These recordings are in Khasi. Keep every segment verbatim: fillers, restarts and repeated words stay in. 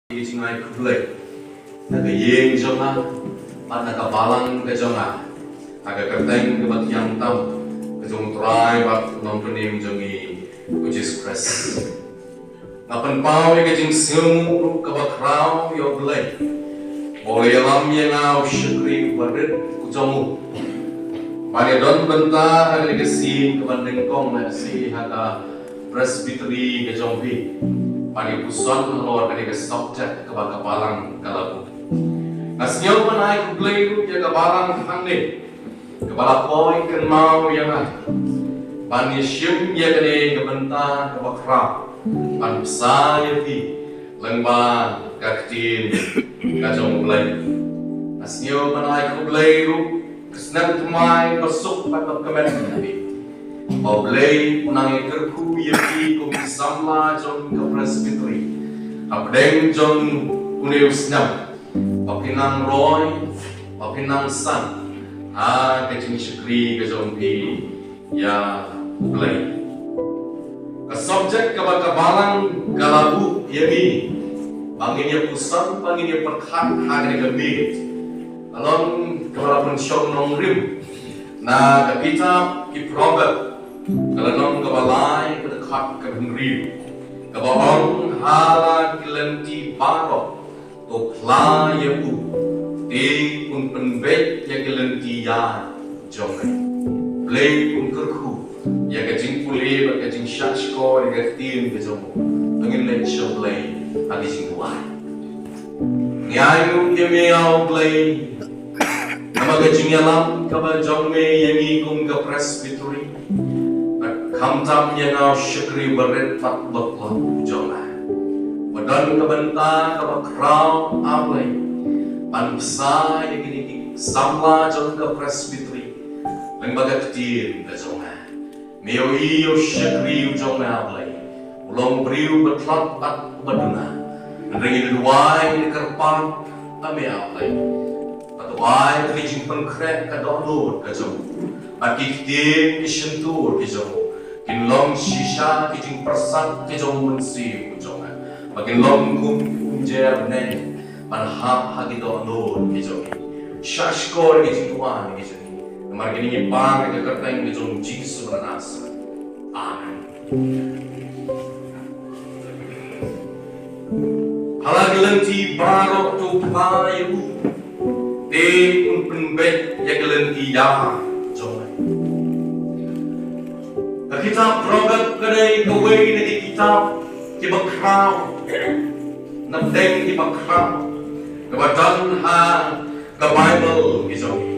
Ka jingai khublei na ka ïing jong nga bad na ka balang ka jong nga, ha ka kyrteng kaba thiang tam ka jong U Trai bad U Nongpynim jong ngi U Jisu Khrist. Nga pynpaw ïa ka jingsngewnguh ruh kaba khraw ïa U Blei ba u la ïalam ïa nga u shakri barit u jong u ban ïadon bynta ha kane ka sien kaba nyngkong lehse ha ka Presbytery ka jong phi, ban ïa puson halor kane ka subject kaba ka balang ka la buh. Nga sngew ban ai khublei ruh ïa ka balang hangne kaba la poi kynmaw ïa nga ban ïa shim ïa kane ka bynta kaba khraw ban bsa ïa phi lyngba ka ktien ka jong U Blei. Nga sngew ban ai khublei ruh ka snem thymmai basuk bad bakmen ïa phi. Ba U Blei u nang ïa kyrkhu ïa phi kum ki samla jong ka Presbytery hapdeng jong une u snem, ba phin nang roi, ba phin nang san ha ka jingshakri ka jong phi ïa U Blei. Ka subject kaba ka balang ka la buh ïa ngi ba ngin ïa puson, ba ngin ïa pyrkhat ha kane ka miet, ka long kaba la pynshong nongrim na ka kitab Ki Proverb, ka lynnong kaba lai, ka dkhot kaba hynriew, kaba ong, ha la ki lynti baroh to phla ïa u, te un pynbeit ïa ki lynti ïaid jong me. Blei un kyrkhu ïa ka jingpule bad ka jingshahshkor ïa ka ktien ka jong u. To ngin leit sha U Blei ha ka jingduwai. Ngi ainguh ïa me, A Blei, namar ba ka jingïalam kaba jong me ïa ngi kum ka Presbytery, bad khamtam ïa nga u shakri barit bad bakla u jong nga, ba don ka bynta kaba khraw, A Blei, ban bsa ïa kine ki samla jong ka Presbytery lyngba ka ktien ka jong nga. Me ïohi ïa u shakri u jong me, A Blei, u long u briew ba tlot bad ba duna. Hynrei ngi duwai, ngi kyrpad ha me, A Blei, ba to ai ka jingpynkhreh ka dohnud ka jong u, bad ki ktien ki shyntur ki jong u kin long shisha ki jingpyrsad ki jong u Mynsiem u jong nga, ba kin long kum ki umjer neng ban hap ha ki dohnud ki jong ngi. Shahshkor ki jingduwai ki jong ngi. Namar kine ngi pan ha ka kyrteng ka jong U Jisu ba Nasaret. Amen. Ha la ki lynti baroh to phla ïa u, te un pynbeit ïa ki lynti ïaid jong me. Ka kitab Proverb ka dei kawei na ki kitab kiba khraw, na pdeng kiba khraw kaba don ha ka Baibl ka jong ngi.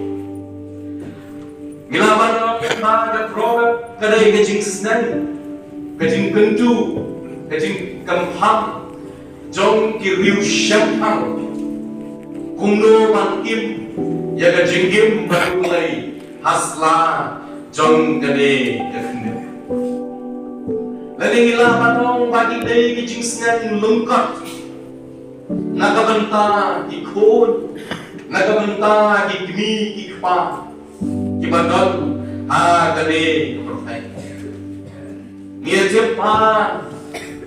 Ngi lah ban ong ba ka Proverb ka dei ka jingsneng, ka jingkyntu, ka jingkyrpang jong ki riewshemphang kumno ban im ïa ka jingim bad U Blei ha sla jong kane ka khyndew. Lane ngi lah ban ong ba ki dei ki jingsneng lyngkot na ka bynta ki khun, na ka bynta ki kmie ki kpa kiba don ha kane ka pyrthei. Ngi ïatip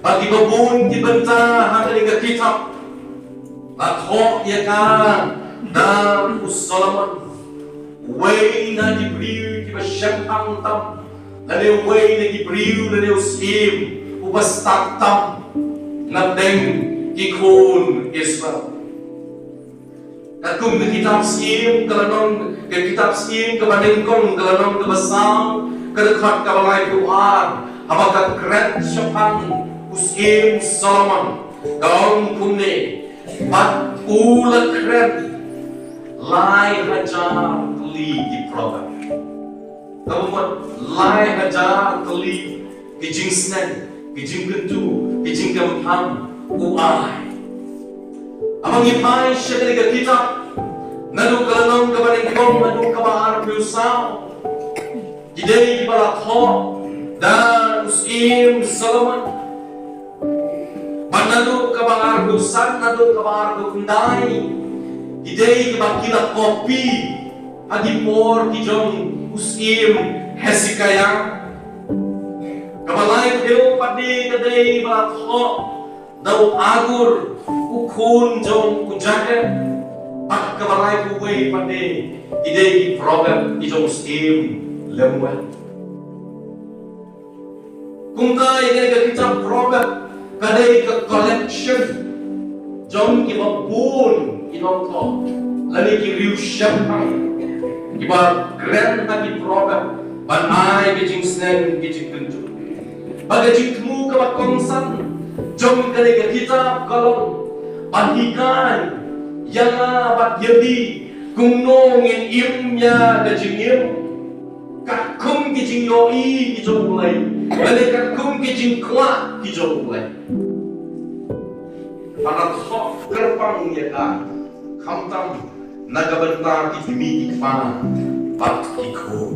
ba kiba bun ki bynta ha kane ka kitab la thoh ïa ka da u Solomon, uwei na ki briew kiba shemphang tam, lane uwei na ki briew, lane u syiem uba stad tam na pdeng ki khun Israel. Katkum ka kitab Syiem ka lynnong, ka kitab Syiem kaba nyngkong ka lynnong kaba saw, ka dkhot kaba laiphew ar, haba ka kren shaphang u Syiem Solomon, ka ong kumne: Bad u la kren lai hajar tylli ki proverb. Kaba mut lai hajar tylli ki jingsneng, ki jingkyntu, ki jingkyrpang u ai. Haba ngi phai sha kane ka kitab, naduh ka lynnong kaba nyngkong haduh kaba arphew saw, ki dei kiba la thoh da u Syiem Solomon. Bad naduh kaba arphew san haduh kaba arphew khyndai, ki dei kiba ki la copy ha ki por ki jong u Syiem Hesekiah. Kaba laiphew pat de ka dei ba la thoh da u Agur U khun jong u Jakob bad kaba lai kawei pat de, ki dei ki proverb ki jong u Syiem Lemuel. Kumta ïa kane ka kitab Proverb ka dei ka collection jong kiba bun ki nongthoh lane ki riewshemphang kiba kren ha ki proverb ban ai ka jingsneng ka jingkyntu. Bad ka jingthmu kaba kongsan jong kane ka kitab ka long ban hikai ïa nga bad ïa phi kumno ngin im ïa ka jingim katkum ki jingïohi ki jong U Blei lane katkum ki jingkwah ki jong U Blei. Ban thoh kyrpang ïa ka, khamtam na ka bynta ki kmie ki kpa bad ki khun.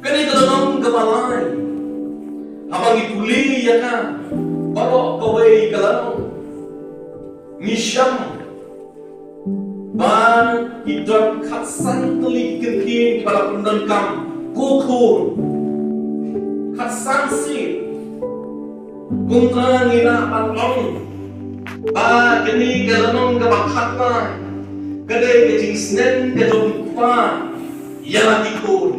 Kane ka lynnong kaba lai, haba ngi pule ïa ka baroh kawei ka lynnong, ngi shem ba ki don khatsan tylli ki kyntien kiba la pyndonkam, ko khun. Khatsan sien. Kumta ngi lah ban ong ba kane ka lynnong kaba khatlai ka dei ka jingsneng ka jong u kpa ïa la ki khun.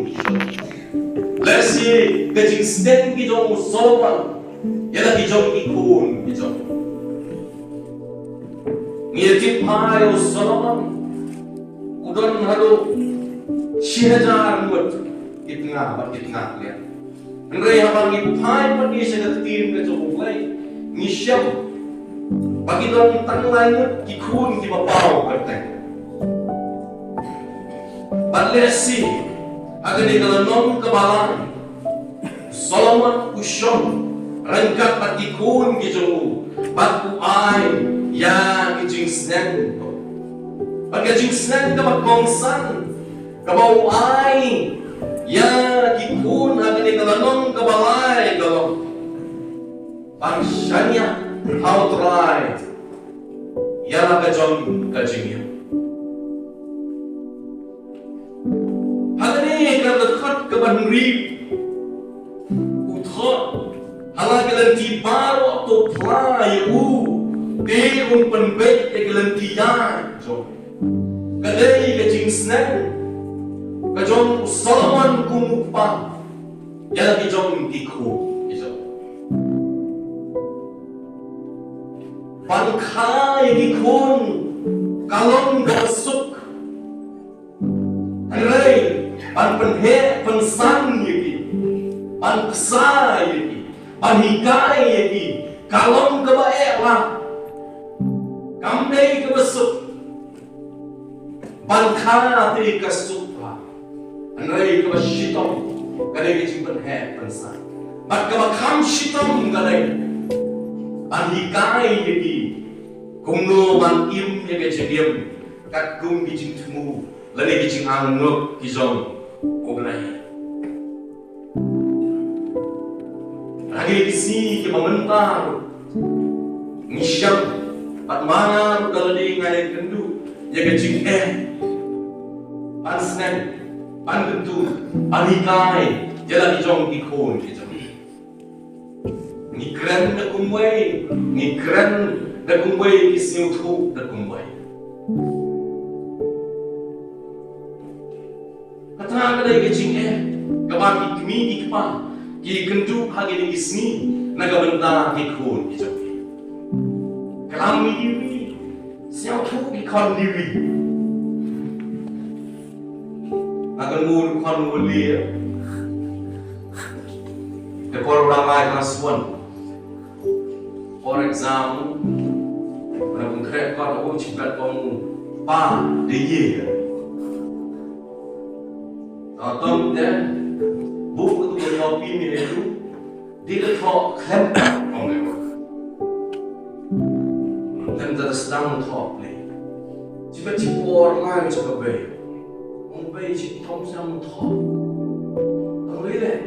Lehse ka jingsneng ka jong u Solomon ïa la ki jong ki khun ki jong u. Ngi ïa tip ba u Solomon u don haduh shi hajar ngut ki tnga bad ki tnga khlieh. Hynrei haba ngi phai pat ngi sha ka ktien ka jong U Blei, ngi shem ba ki don tang lai ngut ki khun kiba paw kyrteng. Bad lehse ha kane ka lynnong kaba lai, Solomon u shong ryngkat bad ki khun ki jong u bad u ai ïa ki jingsneng. Bad ka jingsneng kaba kongsan kaba u ai ïa ki khun ha kane ka lynnong kaba lai ka long ban shaniah ha U Trai ïa la ka jong ka jingim. Ha kane ka dkhot kaba hynriew u thoh, ha la ki lynti baroh to phla ïa u, te un pynbeit ïa ki lynti ïaid jong. Ka dei ka jingsneng ka jong u Solomon kum u kpa ïa la ki jong ki khun ki jong. Ban kha ïa ki khun ka long kaba suk. Hynrei ban pynheh pynsan ïa ki, ban pynsan ïa ki, ban hikai ïa ki ka long kaba eh lah. Kam dei kaba suk. Ban kha te ka suk lah. Hynrei kaba shitom ka dei ka jingpynheh pynsan. Bad kaba kham shitom ka dei ban hikai ïa ki kumno ban im ïa ka jingim katkum ki jingthmu lane ki jingangnud ki jong U Blei. Ha kine ki sngi kiba mynta ruh ngi shem bad ma nga ruh da lade nga ïakynduh ïa ka jingeh ban sneng, ban kyntu, ban hikai ïa la ki jong ki khun ki jong ngi. Ngi kren da kumwei, ngi kren da kumwei, ki sngewthuh da kumwei. Kata ka dei ka jingeh kaba ki kmie ki kpa ki kynduh ha kine ki sngi na ka bynta ki khun ki jong ki. Klam ïa ki, sngewthuh ki khon ïa ki. Nga kynmaw u khon u Lia. Te por u dang lai klas one. For exam, u dang khreh kot, u chim kat ong u, "Pa, dei ïa." Nga ong, "Te, buh katu ka copy mynta, dei ka thoh khlem pat," ong u. Te mynta da sdang thoh pli. Chi bad chi por lai cha ka bei. Ong bei, chi thom sdang thoh. Ong lei lei.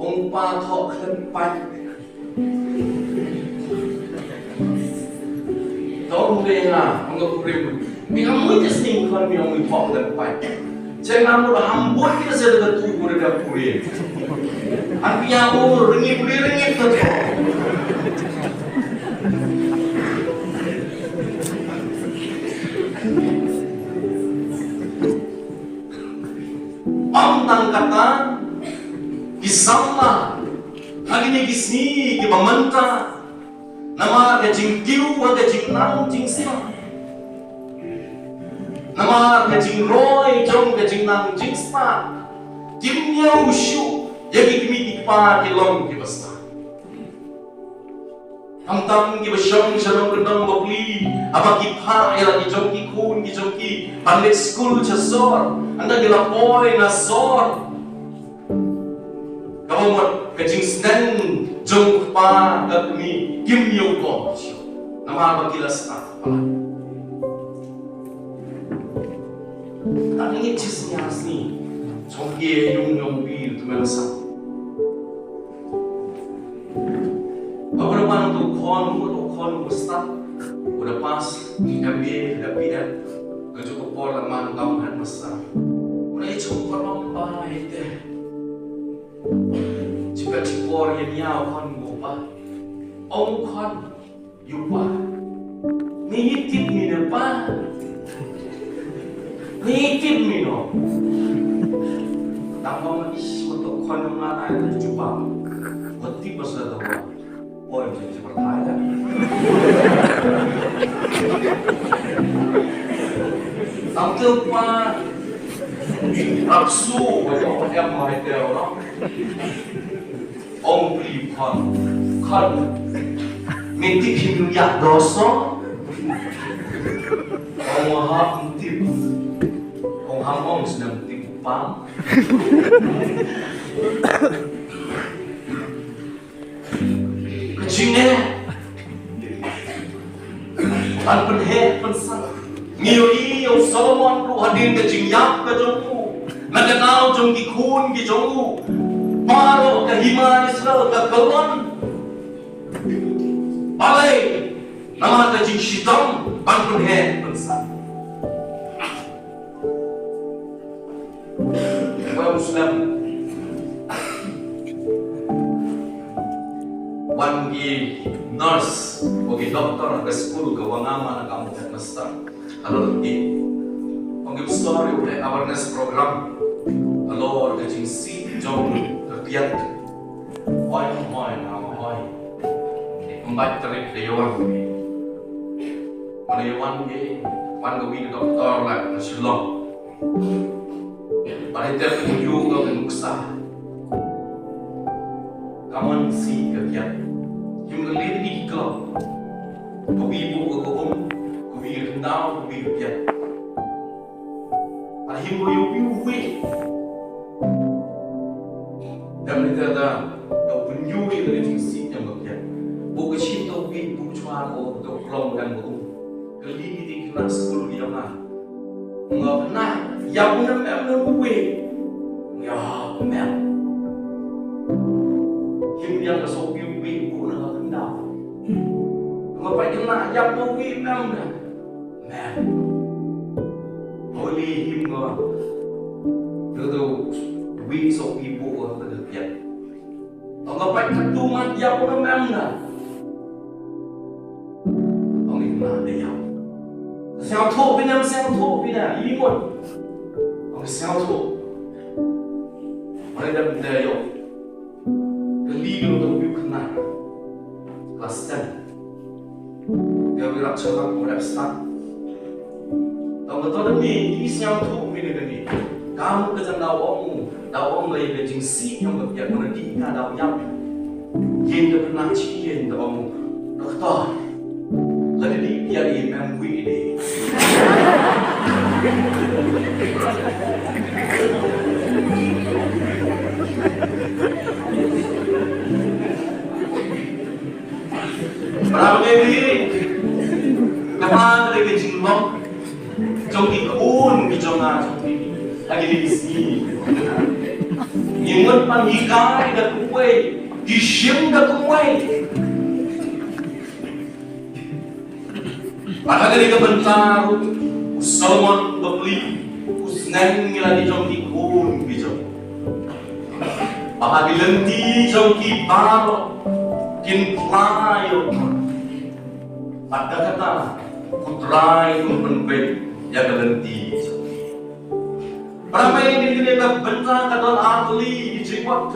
Ong pa, thoh khlem pat. Tong dei nga, ong ka kurim. Mi ong mui te sning khon mi ong mui pok dan pai. Che nga mut ham bun ki se da tu kurim da kurim. An pia ong ringi puri ringi tu. Ym tang kata, ki samla ha kine ki sngi kiba mynta, namar ka jingkiew ha ka jingnang jingstad, namar ka jingroi jong ka jingnang jingstad, kim ïoh shuh ïa ki kmie ki kpa ki long kiba stad. Khamtam kiba shong sha nongkyndong bapli, haba ki phah ïa la ki jong ki khun ki jong ki ban leit skul sha sor, ynda ki la poi na sor, kaba mut ka jingsneng jong u kpa ka kmie kim ïoh bor shuh, namar ba ki la stad palat. Tang ïa ki shisha sngi jong ki ïung ïong pir tu men sa. Ba u da pan u khon, u khon u stad, u da pass M B A, u da B Ed, ka juk ka por la man kam headmaster. U da i chong parom ba ite. Chipa chipor ïa nia u khon u pa. Ong khon, ïa u pa. Ni tip ni ne pa. Ni tip ni no. Tang ba ma is ma to khon ma ai to chupa. Wa tip ba sa to wa. Oi, je je berthai dah. Tang tu pa. Rapsu wa to em ma ai te wa. Ong pli khon, khon. Me tip hi ïa doso. Ong ha tip. Ong ha ong snem tip pam. Ka jingeh. Ban pynheh pynsan. Ngi ïohi ïa u Solomon ruh hadien ka jingïap ka jong u, na ka daw jong ki khun ki jong u, baroh ka hima Israel ka kyllon. Balei? Namar ka jingshitom ban pynheh pynsan. Wei Muslim. Wan ki nurse, wa ki doctor ha ka skul ka wa nga man ka headmaster. Halor ki. Wan ki story u le awareness program. Halor ka jingsih jong ka kiad. Hoi, hoi, hoi, hoi. Ym bad tarik da ïa wan ki. Wan ïa wan ki, wan ka wi ka doktor la na Shillong. Bad ïa te ka ïoh ka nuksa. Ka mon si ka kiad. Him ka lei ki klong. Ka wi buh ka um, ka wi ka kyndaw, ka wi ka kiad. Ba him ba ïoh ïoh wei. Dang ni da da, da pynïoh ïa ka jingsih jong ka kiad. Ba ka shim da wei, ba chwa ko da klong dang ba um. Ka li ki dei ki na skul ki jong nga. Nga kena, ïa u na mem na wei. Ïa mem. Him ïa ka so ïoh wei, ba na ka kyndaw. Nga pa kena, ïa na wei mem na. Mem. Holy him nga. Dodo wi so wi buh nga ka kiad. Nga pat ka tu mat ïa u mem na. Ong ïa na de ïa. Siang tho pina, siang tho pina, i mot. Ong siang tho. Ong ïa de ïa. Ka li ka long ka wi khynnah. Klas ten. Ka wi rap shalak, ka wi rap stad. Tang ba to da mi, i sngewthuh mi ne ka ni. Ka mut ka jang daw ong, daw ong ba ïa ka jingsih jong ka kiad, mano dei ka daw ïap. Ïeng da khynnah chi ïeng da ong, Doktor. Lada dei kiad i mem wi dei. Para bangeit, kata ka dei ka jinglong jong ki khun ki jong nga jong phi ha kine ki sngi. Ngi mut ban hikai da kumwei, ki shim da kumwei. Bad ha kane ka bynta ruh u Solomon bapli u sneng ïa la ki jong ki khun ki jong u. Ba ha ki lynti jong ki baroh kin phla ïa u. Bad da kata u Trai un pynbeit ïa ka lynti. Para mei, kine ki bynta ka don ar tylli ki jingmut.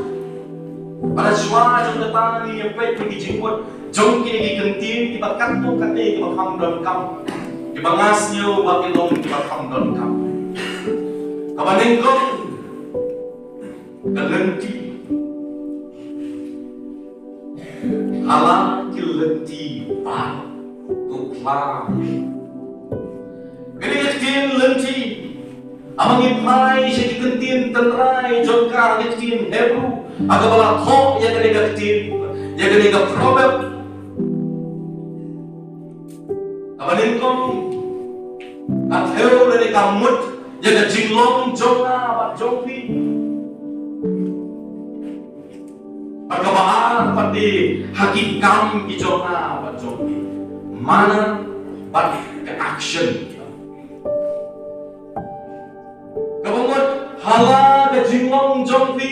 Bad shuwa jong kata, ngin ïa peit ki jingmut jong kine ki kyntien kiba katto katne kiba kham donkam, kiba nga sngew ba ki long kiba kham donkam. Kaba nyngkong, ka lynti. Ha la ki lynti baroh, to phla. Kane ka ktien lynti, haba ngi phai sha ki kyntien tynrai jong ka, ka ktien Hebru, ha kaba la thoh ïa kane ka ktien, ïa kane ka proverb. Kaba nyngkong, ka thew lane ka mut ïa ka jinglong jong nga bad jong phi. Bad kaba ar pat de, ha ki kam ki jong nga bad jong phi. Mana bad ka action. Kaba mut, ha la ka jinglong jong phi,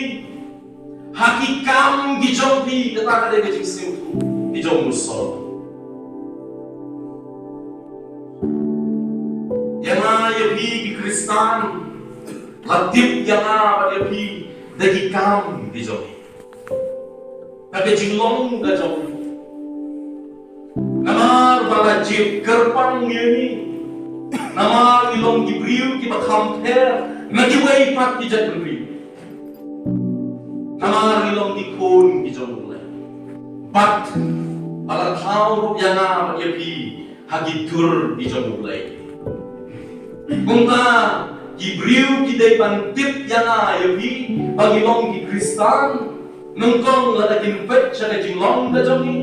ha ki kam ki jong phi, kata ka dei ka jingsngewthuh ki jong u Solomon. Ïa nga ïa phi ki Khristan, la tip ïa nga bad ïa phi da ki kam ki jong phi. Ka dei jinglong ka jong phi. Namar ba la jied kyrpang ïa ngi. Namar ngi long ki briew kiba kham pher na kiwei pat ki jaitbynriew. Namar ngi long ki khun ki jong U Blei. Bad ba la thaw ruh ïa nga bad ïa phi ha ki dur ki jong U Blei. Kumta ki briew ki dei ban tip ïa nga ïa phi ba ngi long ki Khristan, nyngkong lada kin peit sha ka jinglong ka jong ngi.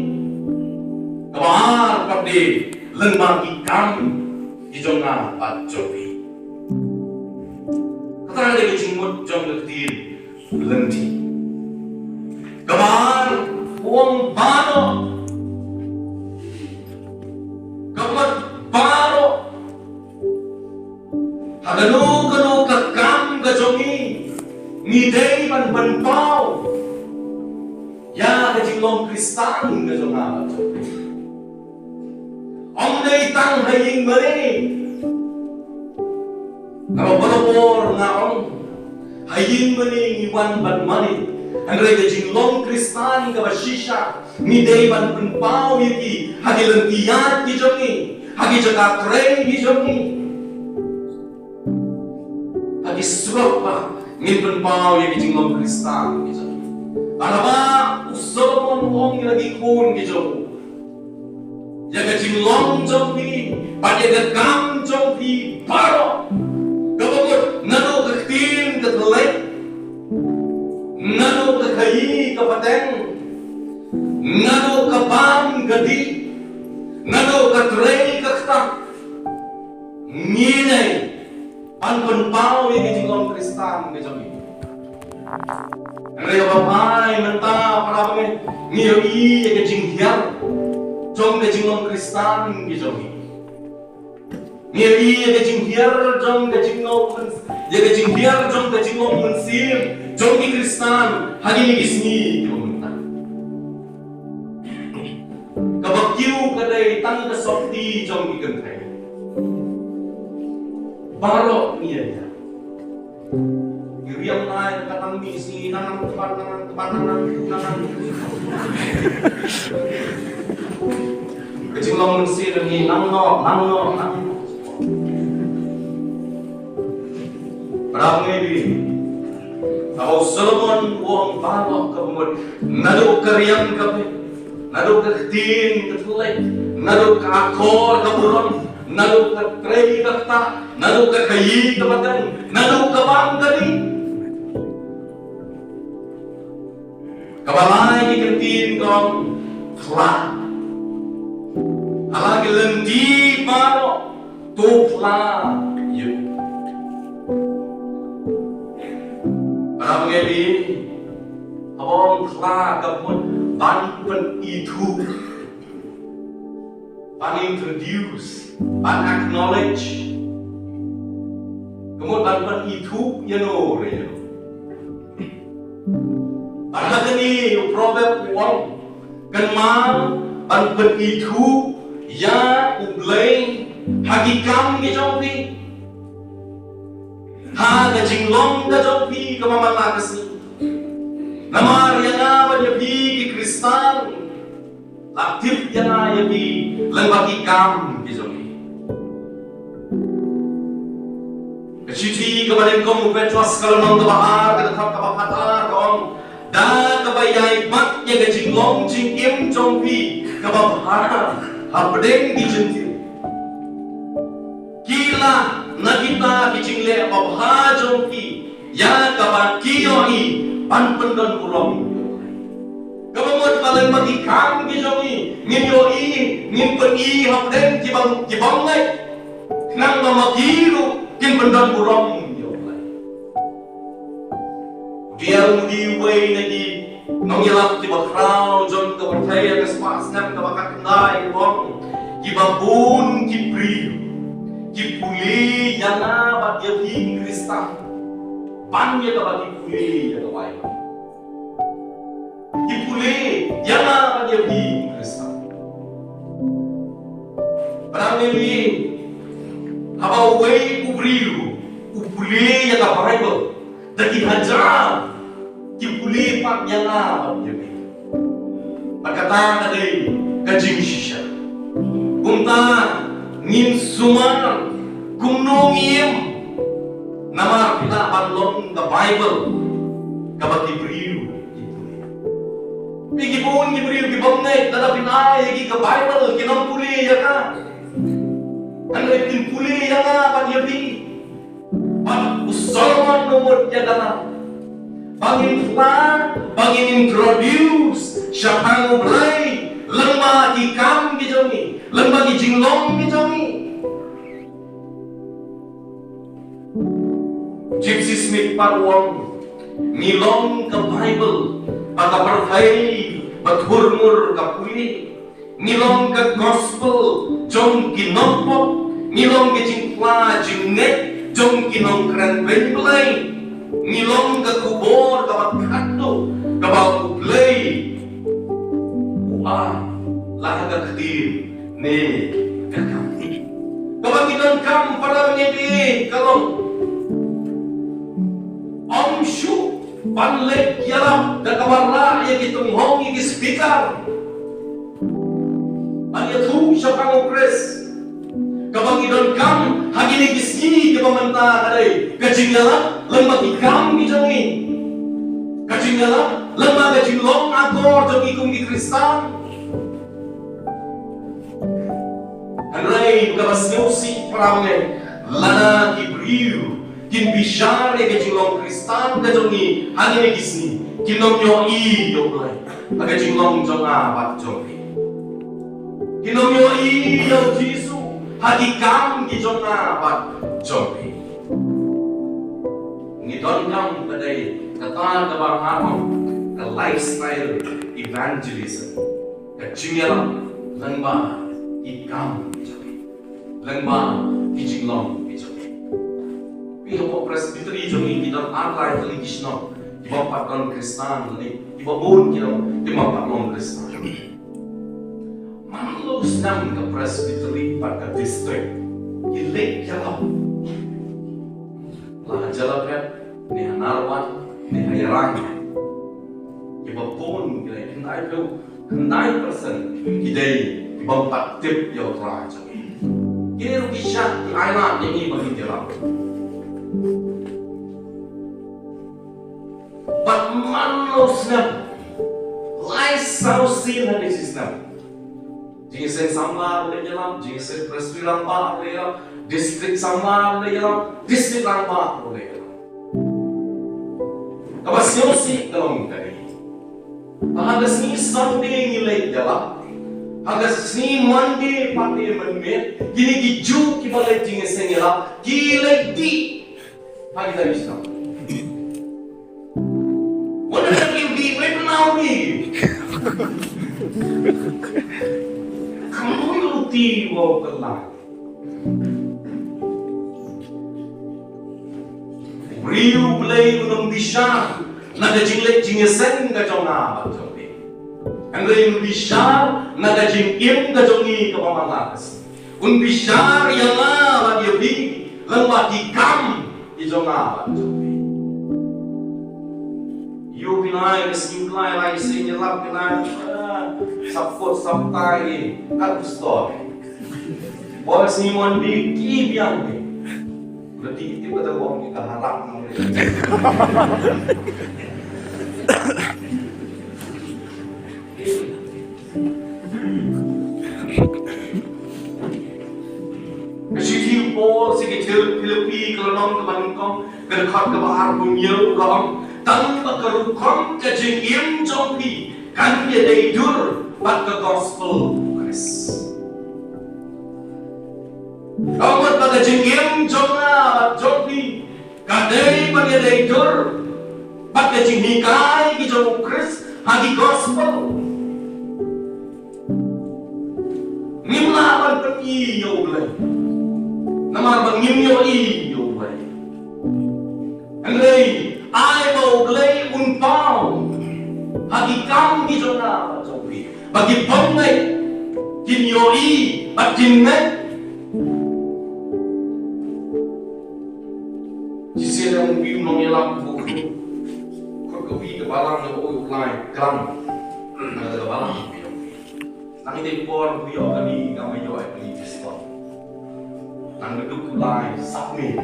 Kaba ar pat de, lyngba ki kam ki jong nga bad jong phi. Kata ka dei ka jingmut jong ka ktien lynti. Kaba ar, u ong baroh. Kaba mut baroh. Ha kano kano ka kam ka jong ngi, ngi dei ban pynpaw ïa ka jinglong Khristan ka jong nga bad jong phi. Ym dei tang ha ïing mane. Kaba barabor nga ong, ha ïing mane ngi wan ban mane. Hynrei ka jinglong Khristan kaba shisha, ngi dei ban pynpaw ïa ki ha ki lynti ïaid ki jong ngi, ha ki jaka trei ki jong ngi. Ha ki surok pat ngin pynpaw ïa ki jinglong Khristan ki jong ngi. Bad haba u Solomon u ong ïa la ki khun ki jong u, ïa ka jinglong jong phi bad ïa ka kam jong phi baroh, kaba mut naduh ka ktien ka thylliej, naduh ka khaïi ka pateng, naduh ka bam ka dih, naduh ka trei ka ktah, ngi dei ban pynpaw ïa ka jinglong Khristan ka jong ngi. Hynrei haba phai mynta, para bangeit, ngi ïohi ïa ka jinghiar jong ka jinglong Khristan ka jong ngi. Ngi ïohi ïa ka jinghiar jong ka jinglong myn-, ïa ka jinghiar jong ka jinglong mynsiem jong ki Khristan ha kine ki sngi kiba mynta. Kaba kiew ka dei tang ka sopti jong ki kynthei. Baroh ngi ïa ïa. Ki riam nai ka tang mi sngi nang nang tepat nang nang tepat nang nang nang nang. Ka jinglong mynsiem ngi nang noh nang noh nang noh. Para bangeit, haba u Solomon u ong baroh kaba mut, naduh ka riam ka phi, naduh ka ktien ka thylliej, naduh ka akor ka burom, naduh ka trei ka ktah, naduh ka khaïi ka pateng, naduh ka bam ka dih. Kaba lai ki kyntien ka ong phla. Ha la ki lynti baroh to phla ïa u. Para bangeit, haba ong phla ka mut ban pynithuh, ban introduce, ban acknowledge. Ka mut ban pynithuh ïano re ïano. Bad ha kane u Proverb u ong, kynmaw ban pynithuh ïa U Blei ha ki kam ki jong phi. ka jinglong ka jong phi kaba man la ka sngi. Namar ïa nga bad ïa phi ki Khristan, la tip ïa nga ïa phi lyngba ki kam ki jong ngi. Ka shithi kaba nyngkong u Petros ka lynnong kaba ar, ka dkhot kaba khatar ka ong, da kaba ïai bat ïa ka jinglong jingim jong phi kaba bha hapdeng ki Jentil. Ki la na kita ki jingleh babha jong ki, ïa kaba ki ïohi ban pyndon burom. Kaba mut ba lyngba ki kam ki jong ngi, ngin ïohi, ngin pyni hapdeng ki bym, ki bym ngeit. Khnang ba ma ki ruh kin pyndon burom ïa U Blei. Dei ruh dei uwei na ki nongïalap kiba khraw jong ka pyrthei ha ka spah snem kaba khatkhyndai u ong, kiba bun ki briew ki pule ïa nga bad ïa phi ki Khristan ban ïa kaba ki pule ïa ka Baibl. Ki pule ïa nga bad ïa phi ki Khristan. Pynban ïa phi, haba uwei u briew u pule ïa ka Baibl, da ki hajar ki pule pat ïa nga bad ïa phi. Bad kata ka dei ka jingshisha. Kumta ngin sumar kumno ngin im, namar phi lah ban long ka Baibl kaba ki briew ki pule. Phi, ki bun ki briew ki bym ngeit, lada phin ai ïa ki ka Baibl kin ym pule ïa ka. Hynrei kin pule ïa nga bad ïa phi. Bad u Solomon u mut ïa kata. Ba ngin phla, ba ngin introduce shaphang U Blei lyngba ki kam ki jong ngi, lyngba ki jinglong ki jong ngi. Gypsy Smith pat u ong, ngi long ka Baibl ba ka pyrthei ba thurmur ka pule. Ngi long ka gospel jong ki nongpop. Ngi long ka jingphla jingngeit jong ki nongkren beiñ Blei. Ngi long ka khubor kaba khatduh kaba U Blei u ai la ha ka ktien ne ka kam. Kaba ngi donkam para bangeit ka long, ym shuh ban leit ïalap da kaba rah ïa ki tunghong, ïa ki speaker ban ïathuh shaphang U Khrist. Kaba ngi donkam ha kine ki sngi kiba mynta ka dei ka jingïalap lyngba ki kam ki jong ngi, ka jingïalap lyngba ka jinglong akor jong ngi kum ki Khristan. Hynrei kaba sngewsih para bangeit, lada ki briew kin bishar ïa ka jinglong Khristan ka jong ngi ha kine ki sngi, kin ym ïohi ïa U Blei ha ka jinglong jong nga bad jong phi. Kin ym ïohi ïa U Jisu ha ki kam ki jong nga bad jong phi. Ngi donkam ka dei kata kaba nga ong ka lifestyle evangelism. Ka jingïalap lyngba ki kam ki jong ngi, lyngba ki jinglong ki jong ngi. Phi, hapoh Presbytery jong ngi ki don ar lai tylli ki shnong kiba ym pat don Khristan, lane kiba bun ki don kiba ym pat long Khristan. Man la u snem ka Presbytery bad ka district ki leit ïalap, la ha Jailaphett ne ha Narwan ne ha Ïarang, kiba bun ki dei khyndai phew khyndai percent ki dei kiba ym pat tip ïa U Trai jong ngi. Kine ruh ki shah ki ailad ïa ngi ba ngin ïalap. Bad man la u snem, lai saw sien ha kine shi snem, jingïaseng samla ruh leit ïalap, jingïaseng Presbytery rangbah ruh leit ïalap, district samla ruh leit ïalap, district rangbah ruh leit ïalap. Kaba sngewsih ka long kane, ba ha ka sngi Sunday ngi leit ïalap, ha ka sngi Monday pat mynmiet kine ki juh kiba leit jingïaseng ïalap ki leit dih ha kita ki shnong. Wat la kim dih, wat la kim dih. Kam dei ruti wa ka la. U briew U Blei un ym bishar na ka jingleit jingïaseng ka jong nga bad jong phi. Hynrei un bishar na ka jingim ka jong ngi kaba man la ka sngi. Un bishar ïa nga bad ïa phi lyngba ki kam jong nga bad jong phi. Ïoh phi nai ka sngi, phi nai lai sien ïalap, phi nai, ah, sap kot sap tai, kat u pastor. Bor sngi mon bi ki biang ni. Berarti kita pada wong kita harap. Ka shithi u Paul sha ki Philippi ka lynnong kaba nyngkong, ka dkhot kaba arphew hynñiew ka ong, tang ba ka rukom ka jingim jong phi kan ïadei dur bad ka gospel u Khrist. Ka mut ba ka jingim jong nga bad jong phi ka dei ban ïadei dur bad ka jinghikai ki jong u Khrist ha ki gospel. Ngim lah ban pyni ïa U Blei namar ba ngim ïohi ïa U Blei. Hynrei ai ba U Blei un paw ha ki kam ki jong nga bad jong phi ba ki bym ngeit kin ïohi bad kin ngeit. Shisien ïa u nongïalam u khot ka wi ka balang, ïa u lai klang. Nang ka balang. Nang ïa por u ïoh kane ka ma ïoh ai pli Khristan. Nang ka duk u lai submit.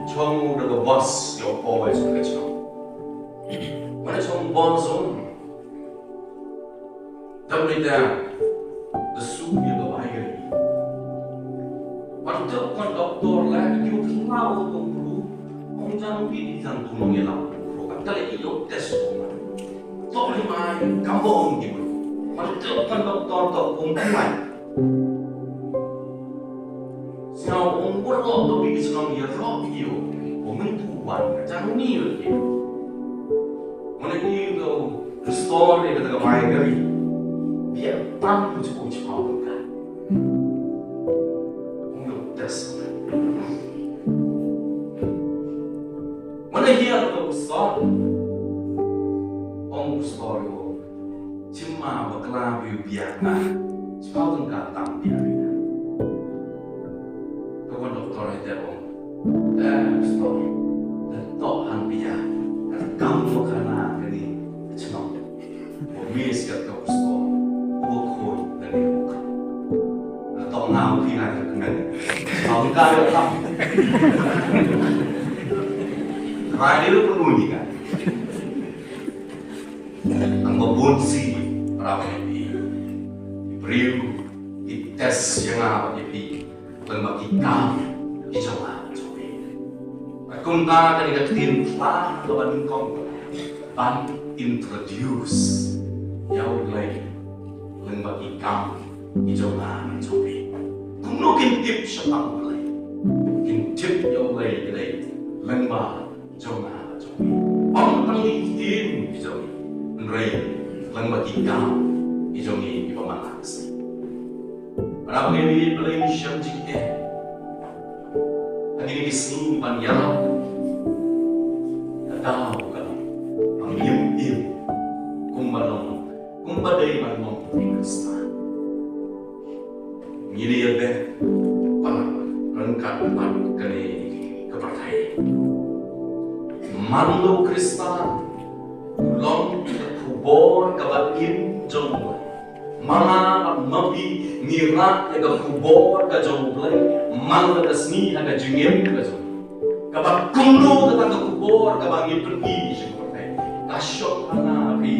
Chong da ka boss ïoh poi sha ka chong. Mana chong boss on. Dam ni da da su ïa ka bai ga ni. Ban te kon doktor la ïoh ki ma u tu bru. Ong jan pi di jan tu nong ïa la bru. Ka ta le ïoh test ko ma. To ni mai kam bo ong ki bru. Ban te kon doktor to ong ki mai. Sñiaw ong bru to bi ki sñiaw ïa ro ïoh. Ong tu wan jan ni ïoh. Mane ki to Restore ïa kata ka bai ka ri. Bia tam ku chukum chipau ka. Ong ïa u test. Mane hi ïa ka restore. Ong restore ïa u. Chim ma bakla bia bia ka. Chipau ka tam bia ka. Ka wan doktor ïa te ong. Eh, pastor. Te tok han pia. Ka kam mo kana kani. Chnong. Ko mis ka tok pastor. Ko khoi kani ko. Ka tok ngau pina ka kmen. Kau ka ya kam. Rai dia lu penuh ni kan. Nang ba bun si para phi. Briew i test ïa nga bad ïa phi. Lem bad ki kam ki jong nga jong phi. Bad kumta kane ka ktien phla kaba nyngkong ban introduce ïa U Blei lem bad ki kam ki jong nga jong phi. Kumno kin tip shaphang U Blei? Kin tip ïa U Blei ka dei lem bad jong nga jong phi. Ym tang ki ktien ki jong ngi, hynrei lem bad ki kam ki jong ngi kiba man la ka sngi. Para bangeit, Blei ngi shem jingeh ha kine ki sngi ban ïarap. Ka daw ka long ba ngim im kumba long, kumba dei ban long u Khristan. Ngi dei ban beh ryngkat bad kane ka pyrthei. Man la u Khristan u long ka khubor kaba im jong u Blei. Ma nga bad ma phi ngi rah ïa ka khubor ka jong u Blei man la ka sngi ha ka jingim ka jong ngi. Kaba kumno kata ka khubor kaba ngi pyni sha ka pyrthei? Ka shong ha nga ha phi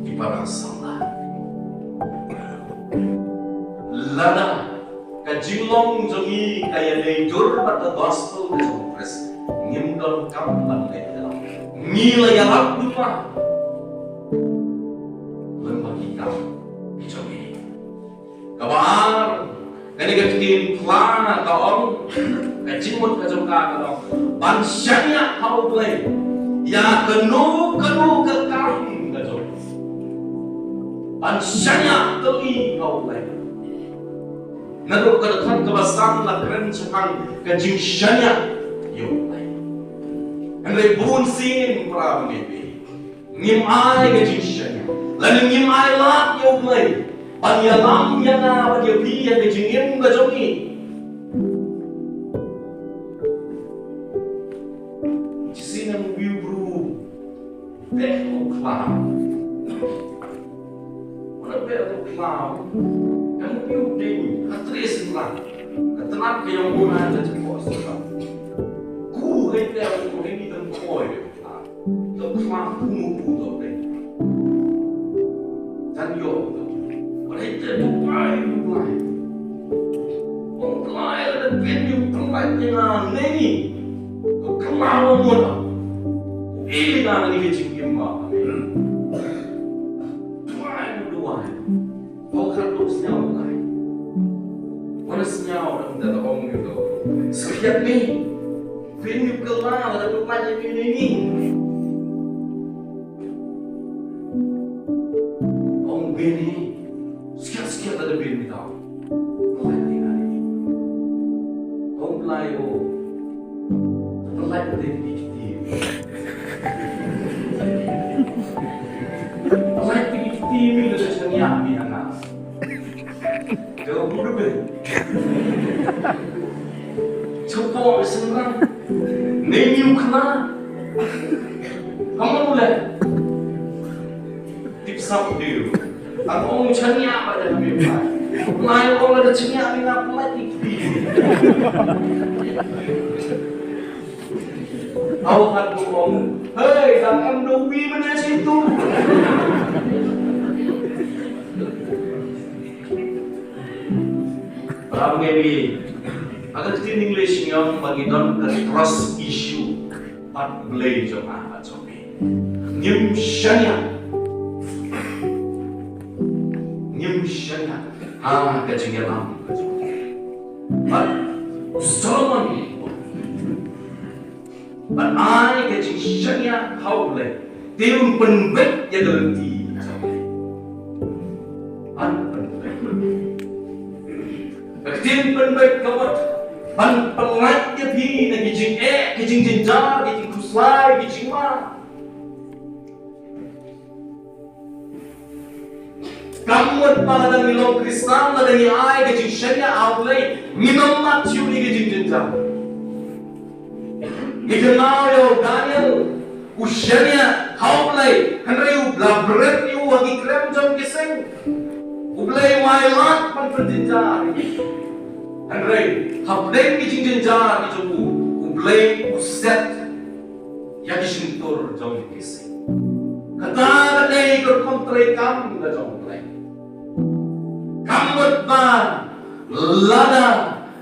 ki para samla. Lada ka jinglong jong ngi ka ïadei dur bad ka gospel ka jong u Khrist, ngim donkam ban leh ïalam. Ngi la ïarap lypa lem bad ki kam ki jong ngi. Kaba ar, kane ka ktien phla ka ong, ka jingmut ka jong ka ka ong ban shaniah ha U Blei ïa kano kano ka kam ka jong ngi. Ban shaniah tylli ha U Blei. Naduh ka dkhot kaba san la kren shaphang ka jingshaniah ïa U Blei. Hynrei bun sien para bangeit, ngim ai ka jingshaniah lane ngim ai lad ïa U Blei ban ïalam ïa nga bad ïa phi ha ka jingim ka jong ngi. Ka ïa u na ka jingkhoh sngewbha. Ku hei te u hei ni dang khoi. Ka khma ku mu ku to te. Jan yo to. Ba hei te tu pai tu pai. Ong klai la da pin yu pynlait ïa nga ne ni. Ka khma u mu na. U i na ni ka jingim ba. Duwai, duwai. Hok khat ruh sñiaw lai. Wan sñiaw dang da ong ïa u. Skhiat ni. Phin ïa ka la la da tu ma ni ni ni. Ong Bini. Skhiat skhiat la da Bini tau. Ong Blai o. Ong Blai o de ni. Ong Blai o de ni la da sñiaw ni ana. Ka mut ba. Chuko sngewbha. Name you kena. Kamu le. Tip sap diu. Aku ong chania ba da mi ba. Mai ong da chania mi ngap mai tip. Au kan ku ong. Hei, dang em do wi mana situ. Para bangeit, ha ka ktien English ngi ong ba ngi don ka trust issue bad U Blei jong nga bad jong phi. Ngim shaniah. Ngim shaniah ha ka jingïalam ka jong phi. Bad u Solomon Ban ai ka jingshaniah ha U Blei. Te un pynbeit ïa ka lynti. Ban pynbeit. Ka ktien pynbeit ka mut ban pynlait ïa phi na ki jingeh, ki jingjynjar, ki jingkhuslai, ki jingma. Ka mut ba lada ngi long Khristan, lada ngi ai ka jingshaniah ha U Blei, ngin ym mad shuh ïa ka jingjynjar. Ngi kynmaw ïa u Daniel, u shaniah ha U Blei, hynrei u la bret ïa u ha ki krem jong ki sing. U Blei u ai lad ban pynjynjar. Hynrei hapdeng ki jingjynjar ki jong u, U Blei u set ïa ki shyntur jong ki sing. Kata ka dei ka rukom treikam ka jong U Blei. Ka mut ba lada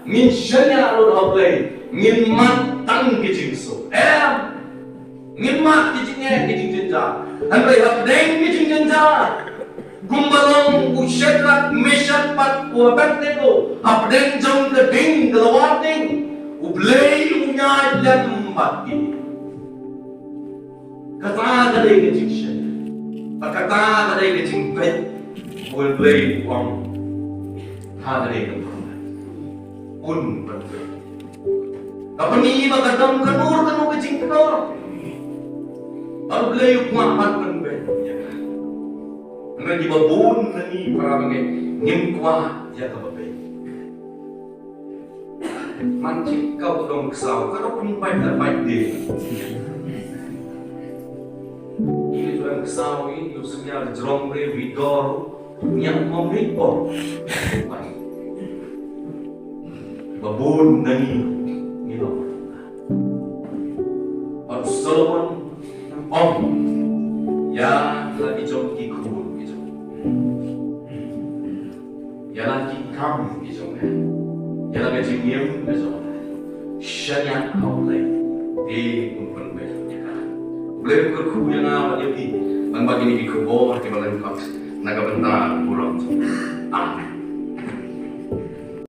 ngin shaniah lut ha U Blei, ngin mad tang ki jingsuk. Em, ngin mad ki jingeh, ki jingjynjar. Hynrei hapdeng ki jingjynjar, kumba long u Shadrak, Meshak bad u Abednego hapdeng jong ka ding ka lawar ding, U Blei u ïaid lem bad ki. Kata ka dei ka jingshaniah. Bad kata ka dei ka jingbeit. U Blei u ong, ha ka dei ka pynbeit. Un pynbeit. Ka pyni ba ka dang ka nur ka nur ka jingkynnoh. Bad U Blei u kwah ban pynbeit. Hynrei kiba bun na ngi para bangeit ngim kwah ïa kaba beit. Man chik ka u dong ksaw, ka dong pynbeit da beit de. Ïa u dong ksaw i, u sngewthuh jrong re, u dor. Ngiah u mong ri por. Ba bun na ngi ngi long. Bad u Solomon u ong ïa la ki jong ki khun ki jong, ïa la ki kam ki jong, ïa la ka jingim ka jong. Shaniah ha U Blei, te un pynbeit ïa ka. U Blei un kyrkhu ïa nga bad ïa phi ban ba kine ki khubor kiba lyngkot na ka bynta u burom. Amen.